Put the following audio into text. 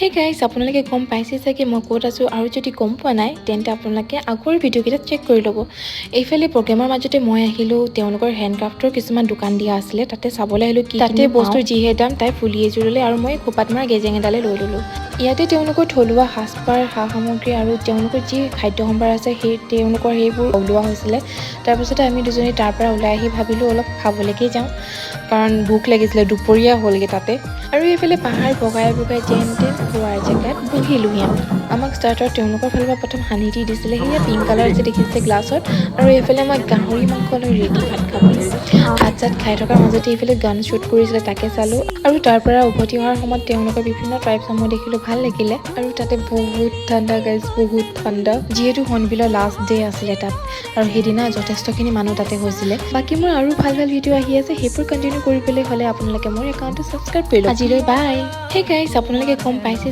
Hey guys, আপোনালোকে গম পাইছে চাগে মই ক'ত আছোঁ। আৰু যদি গম পোৱা নাই, তেন্তে আপোনালোকে আগৰ ভিডিঅ'কেইটা চেক কৰি ল'ব। এইফালে প্ৰগ্ৰেমৰ মাজতে মই আহিলোঁ, তেওঁলোকৰ হেণ্ডক্ৰাফ্টৰ কিছুমান দোকান দিয়া আছিলে, তাতে চাবলৈ আহিলোঁ। কি তাতে বস্তুৰ যিহে দাম! তাই ফুলি এযোৰ ল'লে আৰু মই খোপাত মৰা গেজেং এডালে লৈ ল'লোঁ। ইয়াতে তেওঁলোকৰ থলুৱা সাজপাৰ, সা সামগ্ৰী আৰু তেওঁলোকৰ যি খাদ্য সম্ভাৰ আছে, সেই তেওঁলোকৰ সেইবোৰ ওলোৱা হৈছিলে। তাৰপিছতে আমি দুজনী তাৰ পৰা ওলাই আহি ভাবিলোঁ অলপ খাবলৈকে যাওঁ, কাৰণ ভোক লাগিছিলে, দুপৰীয়া হ'লগৈ তাতে। আৰু এইফালে পাহাৰ বগাই বগাই যেন তেন খোৱাৰ জেগাত বহিলোহি আমি। আমাক ষ্টাৰ্টাৰত তেওঁলোকৰ ফালৰ পৰা প্ৰথম সানি দি দিছিলে, সেয়া পিংক কালাৰ যে দেখিছে গ্লাছত। আৰু এইফালে মই গাহৰি মাংস লৈ ৰেডি ভাত খাবলৈ। ভাত চাত খাই থকাৰ মাজতে এইফালে গান শ্বুট কৰিছিলে, তাকে চালোঁ। আৰু তাৰ পৰা উভতি অহাৰ সময়ত তেওঁলোকৰ বিভিন্ন ট্ৰাইবসমূহ দেখিলোঁ, ভাল লাগিলে। আৰু তাতে বহুত ঠাণ্ডা গাইজ, বহুত ঠাণ্ডা, যিহেতু হৰ্ণবিলৰ লাষ্ট ডে আছিলে তাত আৰু সেইদিনা যথেষ্টখিনি মানুহ তাতে হৈছিলে। বাকী মোৰ আৰু ভাল ভাল ভিডিঅ' আহি আছে, সেইবোৰ কণ্টিনিউ কৰিবলৈ হ'লে আপোনালোকে মোৰ একাউণ্টটো ছাবস্ক্ৰাইব কৰি লওক। আজিলৈ বাই। হে গাইজ, আপোনালোকে গম পাইছে।